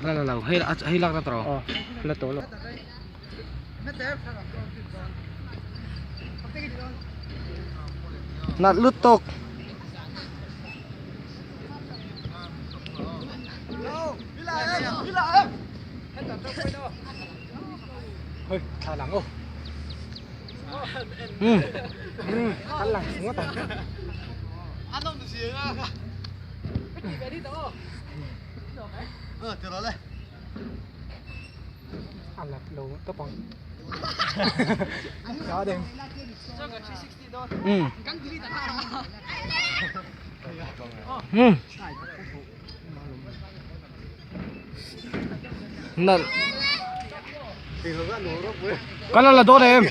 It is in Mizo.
La la lo hei hei lak na tawh aw la tawh lo. Nat lutuk. Hei thla lang aw. Um. Kan lang ngawt ang. A lat lo tawp ang. Ka deng. Um. Um. Nalh. Kan la la dawn em?